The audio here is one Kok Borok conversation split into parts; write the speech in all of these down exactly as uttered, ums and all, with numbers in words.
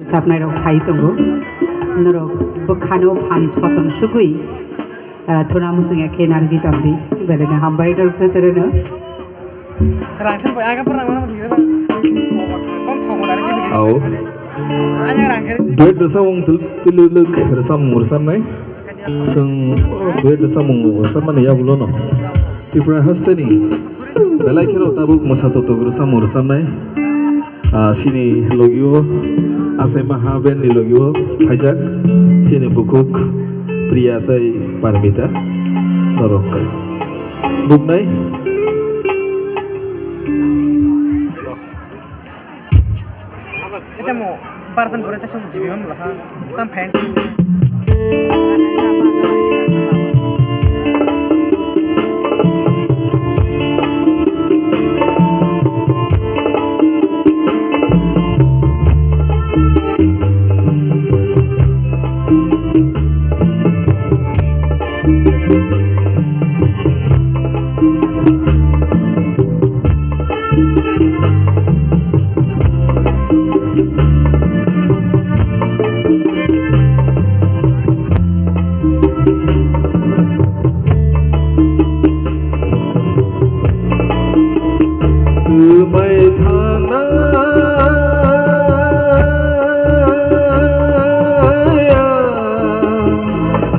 Chapnai rok phai tongo. Norok bwkhano phan soton sugwi, ah, thuna muchung ya khe narwgwi tongdi. Belai no hambai norok jotono. Rang sen bai aga pura mana mati ba. Bang thong mana ni. Au. Anya rang kere. Duet rwchapmung tul-, tululuk rwchapmung rwchapnai. Chwng duet rwchapmung rwchapmani yagulono Tripura hasteni belai kheno tabuk mwsa totok rwchapmung rwchapnai. Ah, chini logio Asai Maha band ni logio phaijak chini bukhuk Priya tei Parmita norok. Buknai. Ita mo bartan pore ta song jibi mam laha. Tam phen. Kwmai thangnai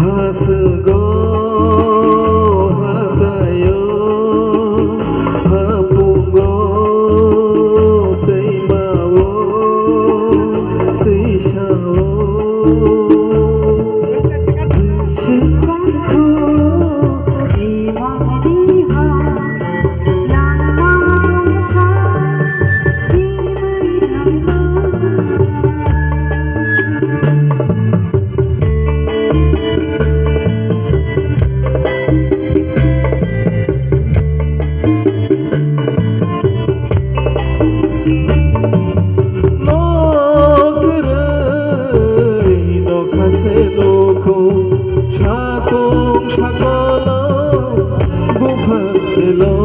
haswgo hataio hapungo twimao twisao. Nok kwrwi nokha se nukho, sakong sakolo buphang se lo.